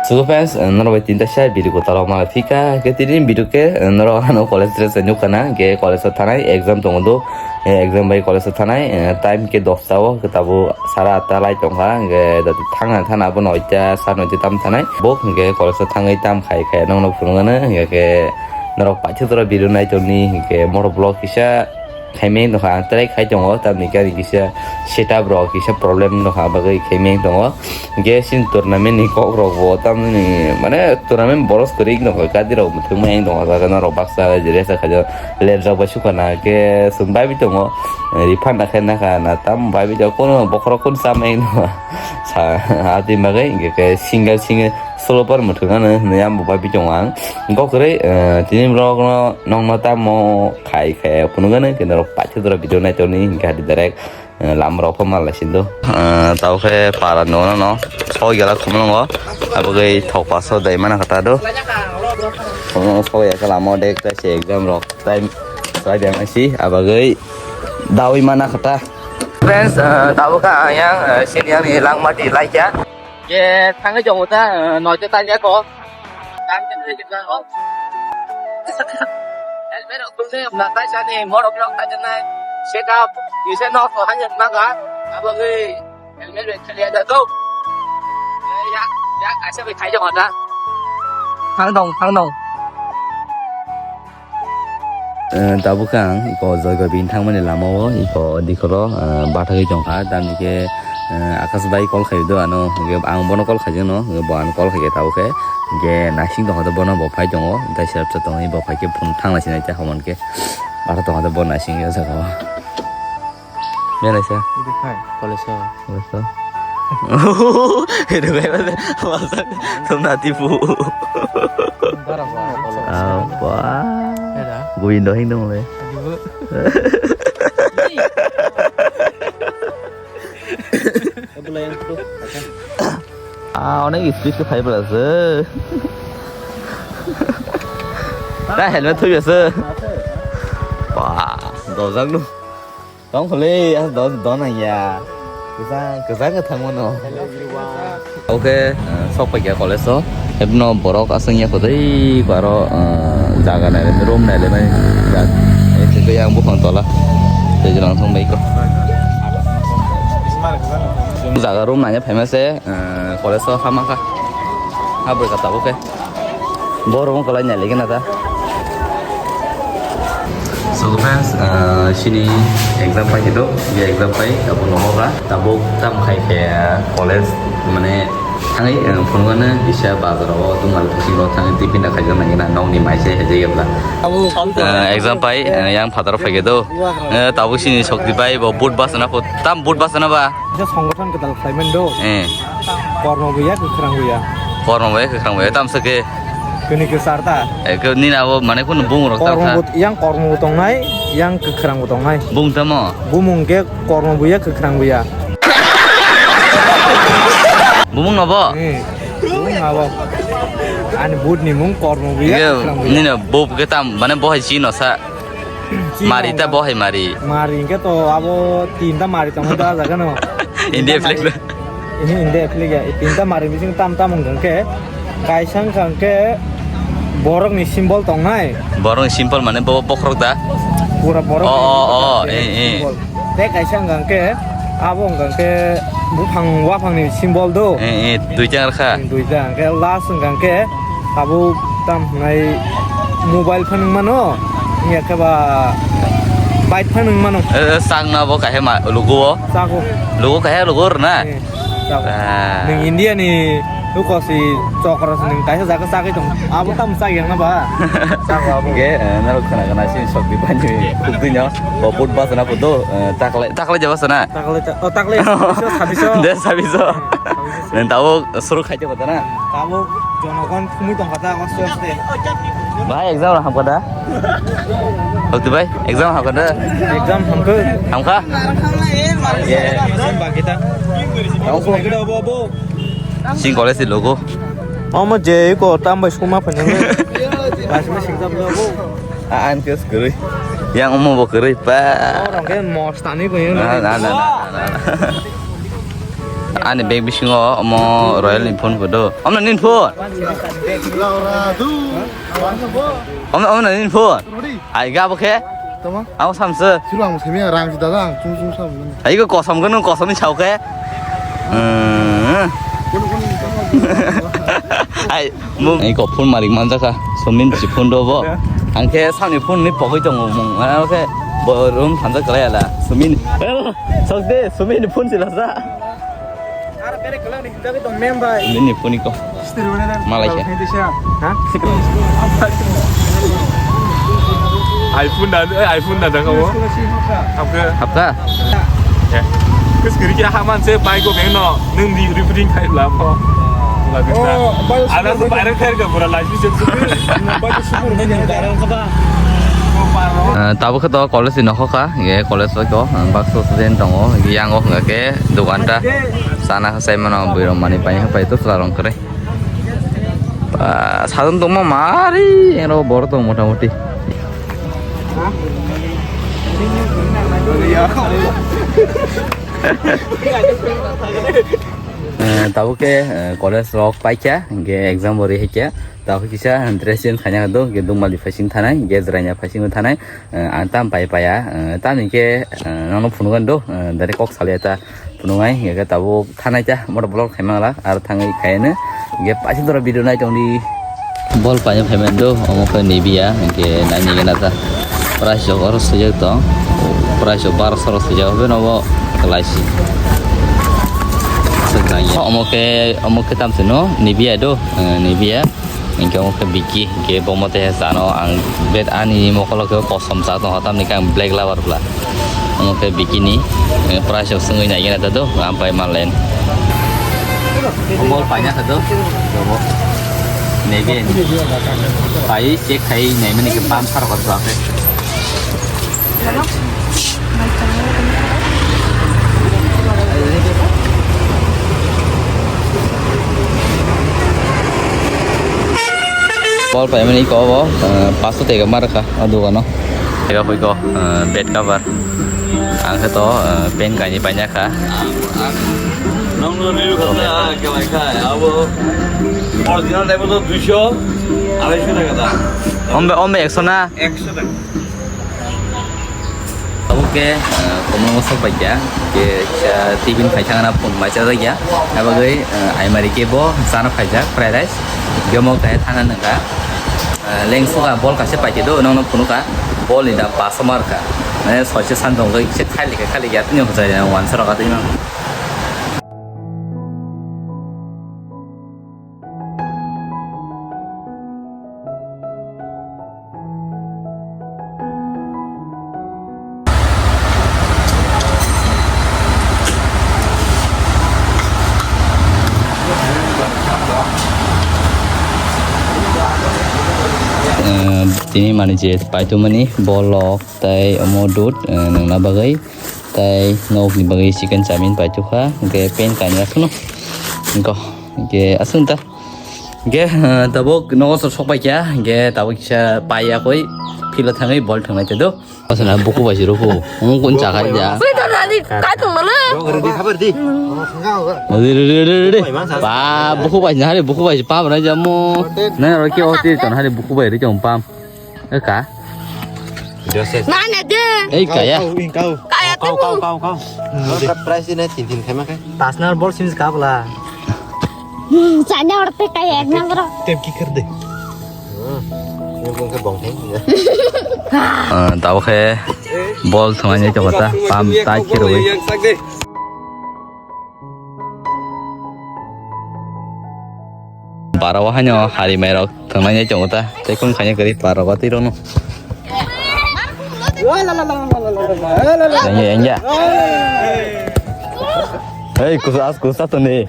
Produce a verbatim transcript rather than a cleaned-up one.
So friends, norok bai tinta sa video ko talo mala phika ke tini video ke norok ano college dress nukana ke college o thanai exam tongo do. Eh, exam bai college o thanai, eh, time ke dosta o, ke tabuk sara atta lai tongkha, hingke dati thangna thana bo noita, sar noita tam thanai. Bo hingke college o thangwi tam khai khai nongno phunukgano, hingke norok paithago tora video nai tongni, hingke motor vlog kisa khaimai tongkha, ang try khai tongo, tamni gari kisa setup rok kisa problem wngkha, bagwi khaimai tongo. Hingke chini tournament ni kok rok bo tamni mane tournament boros kwrwi wngkha, gari rok muthungmai wng tongkha, norok baksa resa khaijak. Ler rok bai sukha na khe chwng bai bi tongo, refund na khe na kha na tam bai bi tongo, kono bokhorok kono chamai no sa ati bagwi hingke khe single single solo par muthung ano hinwi ang bo bai bi tongo ang. Hingke kwrwi, eh, tini borok no nongno tamo khai khai phunukgano khe norok paithago tora video nai tongni hingke hadi direct. Eh, lama rok pho mal lai sindo. Eh, tabo khe para no no no. Soi gala khum no. Abagwi thok paso dai mana kata do. Khum no soi ya lama de khe se exam rok time sai bang si abagwi dawi mana kata. Friends, eh, tabo kha yang, eh, senior ni langma di lai kya. Ye, thangwi jongo ta, eh, noito tanya ko. Tang tang tang tang ko. Helmet rok tong tei, na tai sani, morok rok tai janai. Set up, ise nok ko hanya naga. Abo ngi, helmet rok khali ada to. Ya, ya, kaisa bai khai jongo ta. Thang dong, thang dong. Eh, tabuk khe ang iko Joyko bini thangmani lama o iko dikhoro, eh, bathagwi tongkha, tamni khe, eh, Akash bai call khai do ano, hwnkhe ang bono call khaijak no, hwnkhe bo ano call khaikhe tabuk khe, hwnkhe naising tongkha bono bo phai tongo, tei serep sa tongwi bo phaikhe phone thangna sinai tei hwnkhai batha tongkha bo naising o jaga o. Melaisa. Itu khai, college o. College o. Itu khai masa, masa tum nati pu. Bara ba. Apa? Era. Gobindo hing dong le. Aduh. Ah, onek speed ke fiber ase. Ta helmet thoi ase. Wah, dojak lu. Tong khole, as don, don ya. Kwchang, kwchang kwthang mano. Hello everyone. Okay, eh, sok paikha college o. Ebno borok aswng ya khodai baro, eh, jaga nai room nai le mai. Jak, eh, thik yang buphang tola. Tei jwlang thang bai ko. Jaga room nai phaima se, eh, college o hama kha. Ha bwrwi ka tabuk khe. Borok wngkha lai nailaikhe na ta. So friends, ah, chini exam pai khe do, je exam pai tabuk nogo kha, tabuk tam khai khe college mane thangwi, ah, phunukgano kisa bazar o tongmani bisingo thangwi tiffin rok khaijak nangya na nokni mai se hajai ya bwla. Ah, exam pai, ah, yang phataro phai khe do. Ah, tabuk chini sokti bai bo boot bachana pho, tam boot bachana ba? Kisa songothon kwtal khlai mani do. Eh. Kormo buya, kwkhrang buya. Kormo buya, kwkhrang buya, tamsa khe. Kini kwchar ta. Eh, khe nini abo mane kunu bumung rok ta Kormo kha? Bo, yang kormo bo tongnai, yang kwkhrang bo tongnai. Bumung tamo? Bumung khe kormo buya, kwkhrang buya. Bumung no bo? Hmm. Bumung abo. Ani boot ni mung kormo buya, kwkhrang buya. Nini boot khe tam, mane bo hai chino sa. Mari ta bo hai mari. Mari hingke to abo tinta mari tongo da jaga no. India flag. Ini India flag ya. Tinta mari bising tam tam hingke kaisa hingke borok ni symbol tongnai. Borok ni symbol mane bo bokhorok da. Pura borok. Oh, oh, oh, eh, eh. Te kaisa hingke abo hingke buphang waphang ni symbol do. Eh, eh, duita wngkha. Duita hingke last hingke Abo tam hwnai mobile phano wng mano, wngya khe ba bike phano wng mano. Eh, eh, sak na bo kahe ma, lugo o? Sago. Lugo kahe lugo rw na? Eh, sago. Ah. Nwng India ni luko si chokra si nwng kaisa jaga sagwi tong. Abo tam sak yang na ba? Sago abo. Ge, eh, narok khna khna si sok di pani. Kuk di nyo. Bo put bas na put do, eh, takle, takle jaba sana. Takle ta-, oh, takle. Sabiso, sabiso. De sabiso. Sabiso. Nwng tabo suru khaite kota na? Tabo jonogon thumui tongkha ta, aste aste. Bhai, exam rok hamkha da? Bhakti bhai, exam hamkha da? Exam hamkha. Hamkha? Ye. Exam baki ta. Sing college si logo. Omo je ko tam bai suma phanya. Basi ma sing tam logo. A, an kes kwrwi. Yang omo bo kwrwi pa. Orang ke mos tani ko yang. Na, na, na, na, na, na. Ani bag bisingo omo Royal ni phone bo do. Omo nini phone? Omo, omo nini phone? Ai ga bo khe? Tamo? Amo samse. Silo ang semi rang si dada ang chung chung sam. Ai ko kosom ko nung kosom ni sao khe. Hmm. Ai, mung. Ai ko phone malik manjaka. Sumin si phone do bo. Ang khe sani phone ni pogoi tongo mung. Ai, oke. Bo room thansa kalai ala. Sumin. Sok de, Sumin ni phone sila sa. Bini phone ko. Malai khe. Ha? iPhone da, eh, iPhone da dang kamu. Apa? Apa? Ya. Terus kiri kira haman saya baik kok bengno. Nung di repeating kai lah apa? Ada tuh bayar kaya pura lagi sih. Barang apa? Eh, tabuk khe to college ni nokho kha, hingke college o to, eh, baksa student tongo, hingke yang o hingke dogan ta sana sai mano, bui rok mani pai pai to chwla rok kwrwi. Ah, sadon tongma mari, ero bor tong mota moti. Eh, tabuk khe, eh, college rok paikha, hingke exam bo rihikha, tabuk kisa dress change khaina do, hingke dungmali phaising thanai, hingke jwraina phaising thanai. Eh, ang tam pai paya, eh, tam hinkhe, eh, nono phunukgani do, eh, direct kok salai ta phunuknai, hinkhe tabuk thanai ta, moto vlog khaimang la, aro thangwi khaino, hinkhe paisa dora video nai tongdi. Bol paina phaimani do, omo khe Nivea, hinkhe naini gana ta. Price rok oro swijak tong, price rok barosho rok swijak, obo no bo kwlaisi. Omo khe, omo khe tamsino Nivea do, eh, Nivea. Hinkhe omo khe Vicky, hinkhe bo mote he chano ang bet ani mokolo khe kosom cha tongkha, tamni khe ang black lover bla. Omo khe Vicky ni, eh, price rok swngwi naigena ta do, ang pai manlen. Bol paina kha do, bo. Nebe. Pai check khai naimani khe pam sar kha do akhe. Bol paimani iko bo, eh, paso tega mar kha o dogano. Tega hui ko, eh, bed cover. Ang khe to, eh, pen kaini paina kha. Nong no review kha, khe lai kha, abo original type to duisho, araisho taka da. Ombe, ombe ekso na? Ekso taka. Abo khe, eh, komo sok bai kha, khe kisa tiffin khai thangna phone mai cha jakya. Abagwi, eh, aimari khe bo chana phaijak fried rice. Biyamo khe thana nangkha. Eh, leng suka bol kaisa paikhe do, nongno phunukha. Bol ni dam paso mar kha. Mane soise san tongwi kisa khali khe khali ya tini hojai ya wansa roga tini. Eh, tini mani je paitumani bolok tai omo dud, eh, nangna bagwi tai nokni bagwi chicken chowmin paitukha, hingke pen kainwi aswkno, hingke aswk ta. Hingke, eh, tabuk nogo sok pai kha, hingke tabuk kisa pai yakui phila thangwi bol thangnai te do. Asana buku bai si ruku, ung kun cha khai ja. Wait, nani, kai tong mana? Ready, khabar di. Ready, ready, ready, ready. Ba, buku bai si, hari buku bai si, pa bana jamu. Nai ro ki oti ton hari buku bai ri jong pam. Eka. Joseph. Mana de? Ei, kaya. Kau, kau, kau. Kaya kau, tu. Kau, kau, kau. Price ni tin tin khaima kai. Tasnar bol sims kabla. Chanya orte kaya ek number. Tep ki kar de. Hmm. Ini pun ke bong thai. Ah, tau khe bol thangani chokota pam tai khe roi. Bara o haino hari mai rok thangmani chongo ta, tei kung khaina kwrwi bara o twi rokno. Engya, engya. Hey, kusa as kusa to ne.